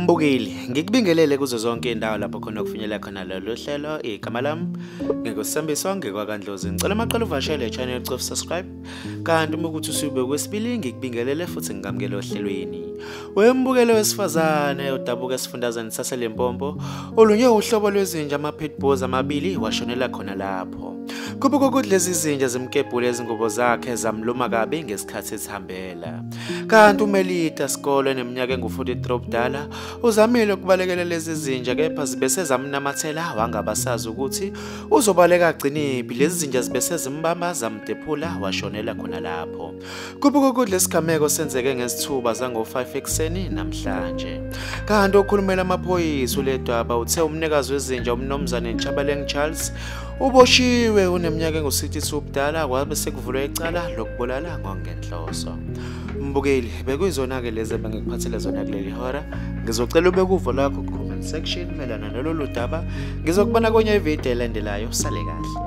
Mbukeli, ngikubingelele kuzo zonke indawo lapho khona okufinyelela khona lolu hlelo. Igama lami nginguSambiso ngekwaKaNdlozi. Ngicela amaqala uvashele channel cof subscribe. Kanti uma ukuthi usube kwesibili ngikubingelele futhi ngikamukele ohlelweni. Wembukelo wesifazane odabuka esifundazweni saseLimpopo, olunye uhlobo lwezinja ama-pitbulls amabili washonela khona lapho. Kubuka ukuthi lezi zinja zimkebhule izingubo zakhe zamluma kabi ngesikhathi ezihambela. Kanti uMelita Sikolo eneminyaka engu-43 ubudala uzamile ukubalekela lezi zinja kepha zibe sezamnamathela wangabasazi ukuthi uzobaleka agciniphi. Lezi zinja zibe sezimbamba zamdephula washonela khona lapho. Kubuka ukuthi lesigameko senzeke ngezithuba zango-5 ekuseni namhlanje. Kanti okhulumela amaphoyisa uLedwaba uthe umnikazi wezinja uMnumzane Ntshabaleng Charles uboshiwe uneminyaka engu-62 ubudala kwabe sekuvulwa icala lokubulala ngokungenhloso. Mbukeli, bekuyizona-ke lezi ebengikuphathele zona kuleli hora. Ngizocela ube kuvo lakho ku-comment section mayelana nalolu daba. Ngizokubona kwenye ividiyo elandelayo. Sale kahle.